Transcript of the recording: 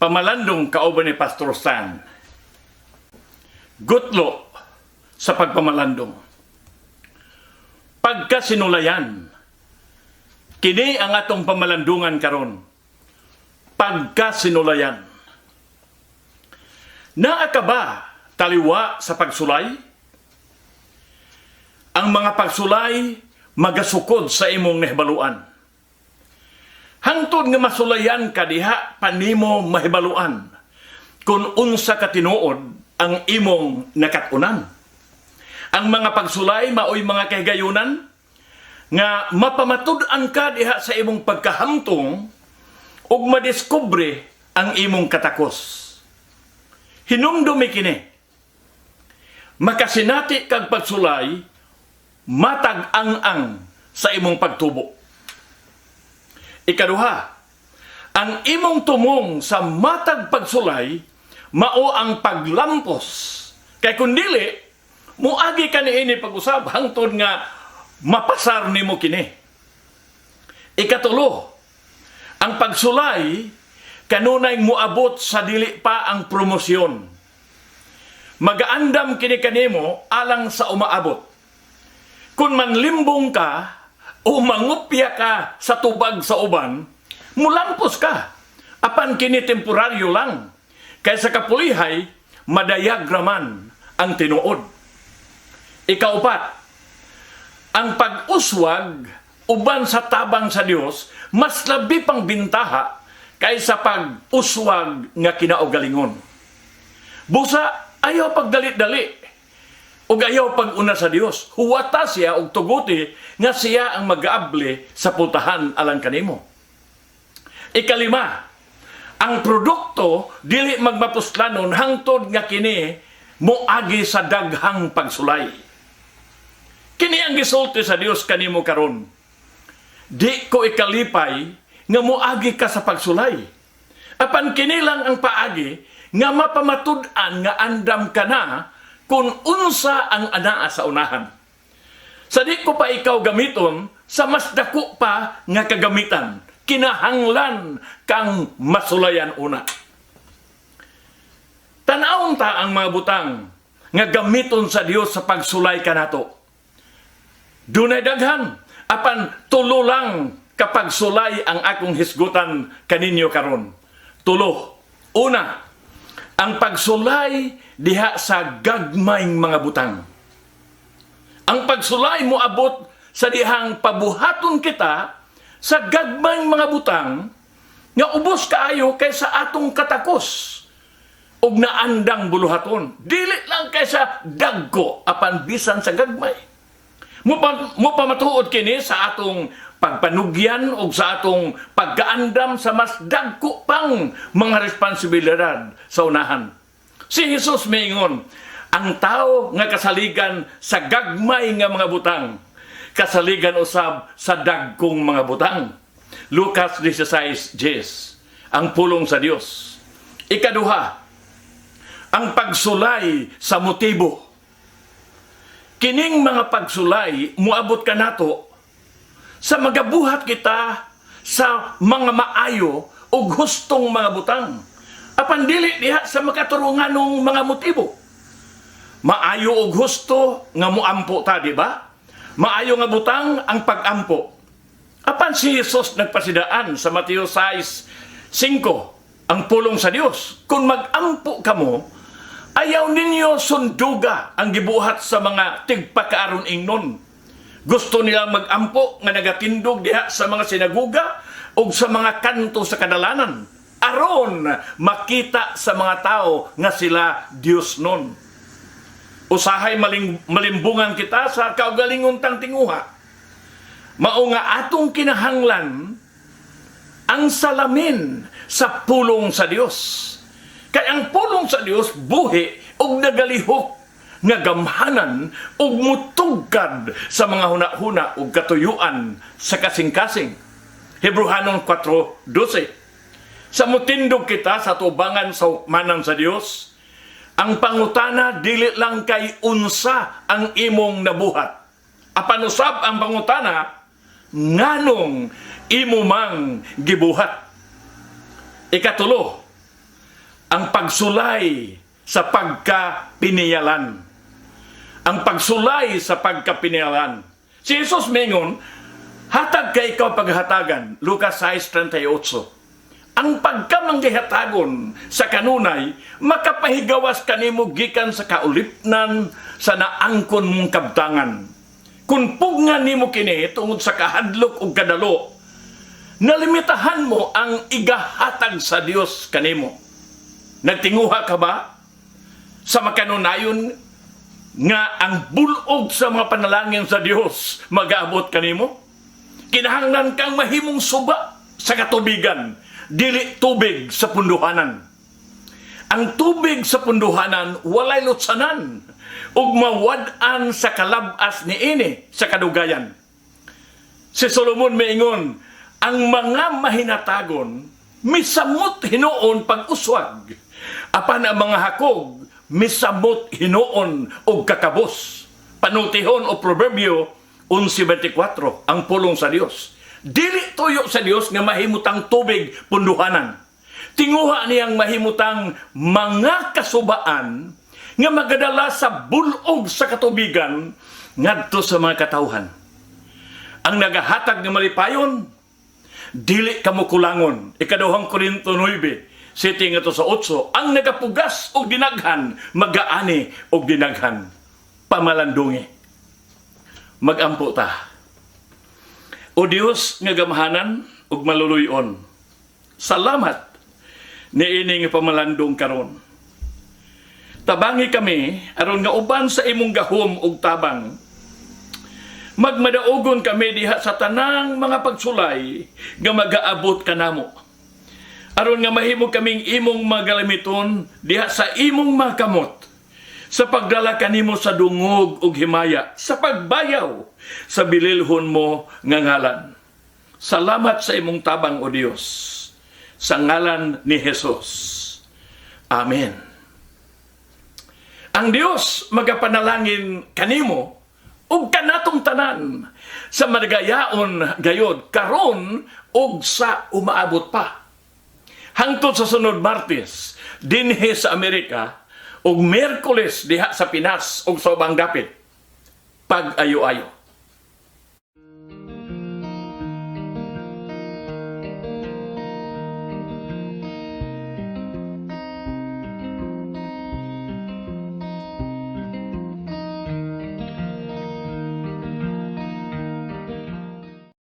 Pamalandong kauban ni Pastor Stan. Gutlo sa pagpamalandong. Pagkasinulayan. Kini ang atong pamalandungan karon. Pagkasinulayan. Naa ka ba taliwa sa pagsulay? Ang mga pagsulay magasukod sa imong nahibaluan. Hangtod nga masulayan ka, diha pa nimo mahibaluan kung unsa ka tinuod ang imong nakat-unan. Ang mga pagsulay maoy mga kahigayunan nga mapamatud-an ka diha sa imong pagkahamtong ug madiskubre ang imong katakos. Hinumdumi kini. Makasinati kag pagsulay matag ang-ang sa imong pagtubo. Ikaduha, ang imong tumong sa matag pagsulay mao ang paglampos. Kay kun dili, muagi ka niini pag-usab hangtod nga mapasar nimo kini. Ikatulo, ang pagsulay kanunay muabot sa dili pa ang promosyon. Magaandam kini kanimo alang sa umaabot. Kung manlimbong ka o mangupya ka sa tubag sa uban, mulampos ka. Apan kini temporaryo lang. Kay sa kapulihay, madayag raman ang tinuod. Ikaupat, ang pag-uswag uban sa tabang sa Dios mas labi pang bintaha kaysa pag-uswag nga kinaugalingon. Busa, ayaw pagdali-dali ug ayaw pag-una sa Dios. Huwata siya og tuguti nga siya ang mag-aabli sa pultahan alang kanimo. Ikalima, ang produkto dili magmapuslanon hangtod nga kini moagi sa daghang pagsulay. Kini ang gisulti sa Dios kanimo karon. Di ko ikalipay nga moagi ka sa pagsulay. Apan kini lang ang paagi nga mapamatud-an nga andam ka na kung unsa ang anaa sa unahan. Sa di ko pa ikaw gamiton sa mas dako pa nga kagamitan, kinahanglan kang masulayan una. Tan-awon ta ang mga butang nga gamiton sa Dios sa pagsulay kanato. Dunay daghan, apan tulo lang kapag sulay ang akong hisgutan kaninyo karon. Tulo. Una, ang pagsulay diha sa gagmayng mga butang. Ang pagsulay moabot sa dihang pabuhaton kita sa gagmayng mga butang nga ubos kaayo kaysa atong katakos ug naandang buluhaton. Dili lang kaysa dagko, apan bisan sa gagmay. Mo pamatuod kini sa atong pagpanugyan ug sa atong pagkaandam sa mas dagko pang mga responsibilidad sa unahan. Si Jesus miingon, ang tao nga kasaligan sa gagmay nga mga butang, kasaligan usab sa dagkong mga butang. Lucas 16:10. Ang pulong sa Dios. Ikaduha, ang pagsulay sa motibo. Kining mga pagsulay muabot kanato sa magabuhat kita sa mga maayo ug hustong mga butang. Apan dili diha sa makaturunganong mga motibo. Maayo ug husto nga muampo ta, di ba? Maayo nga butang ang pag-ampo. Apan si Jesus nagpasidaan sa Mateo 6:5, ang pulong sa Dios. Kung mag-ampo kamo, ayaw ninyo sunduga ang gibuhat sa mga tigpakaaron ingnon. Gusto nilang mag-ampo nga nagatindog diha sa mga sinaguga o sa mga kanto sa kadalanan, aron makita sa mga tao nga sila Diosnon. Usahay malimbungan kita sa kaugalingon tang tinguha. Mao nga atong kinahanglan ang salamin sa pulong sa Dios. Kay ang pulong sa Dios buhi ug nagalihok nga gamhanan ug mutugkad sa mga huna-huna ug katuyuan sa kasing-kasing. Hebreohanon 4:12. Sa mutindog kita sa tubangan sa hukmanan sa Dios, ang pangutana dili lang kay unsa ang imong nabuhat. Apan usab ang pangutana, nganong imo mang gibuhat. Ikatulo, Ang pagsulay sa pagkapiniyalan. Ang pagsulay sa pagkapiniyalan. Si Jesus mingon, "Hatag kay ikaw paghatagan." Lucas 6:38. Ang pagkamanggihatagon sa kanunay, makapahigawas kanimo gikan sa kaulipnan sa naangkon mong kabtangan. Kung pugngan nimo kini tungod sa kahadlok ug kadalo, nalimitahan mo ang igahatag sa Dios kanimo. Nagtinguha ka ba sa makanunayon nga ang bulog sa mga panalangin sa Dios magaabot kanimo? Kinahanglan kang mahimong suba sa katubigan, dili tubig sa punduhanan. Ang tubig sa punduhanan walay lutsanan ug mawad-an sa kalabas niini sa kadugayan. Si Solomon miingon, ang mga mahinatagon misamot hinuon pag-uswag. Apan ang mga hakog misamot hinuon og kakabos. Panultihon o Proverbio 11:24 ang pulong sa Dios. Dili tuyo sa Dios nga mahimutang tubig punduhanan. Tinguha niyang mahimutang mga kasubaan nga magadala sa bulog sa katubigan ngadto sa mga katawhan. Ang nagahatag ng malipayon, dili kamo kulangon. Ikaduhang Korinto 9, 7 ngadto sa 8, ang nagapugas og dinaghan, magaani og dinaghan. Pamalandungi. Magampo ta. O Dios nga gamhanan ug maluluyon. Salamat niini nga pamalandong karon. Tabangi kami aron nga uban sa imong gahom ug tabang, magmadaugon kami diha sa tanang mga pagsulay nga magaabot kanamo. Aron nga mahimo kaming imong magalamiton diha sa imong mga kamot sa pagdala kanimo sa dungog ug himaya, sa pagbayaw sa bililhon mo nga ngalan. Salamat sa imong tabang, O Dios. Sa ngalan ni Jesus. Amen. Ang Dios magapanalangin kanimo ug kanatong tanan sa madagayaon gayod karon ug sa umaabot pa. Hangtod sa sunod Martes dinhi sa Amerika ug Miyerkules diha sa Pinas ug sa ubang dapit. Pag-ayo-ayo.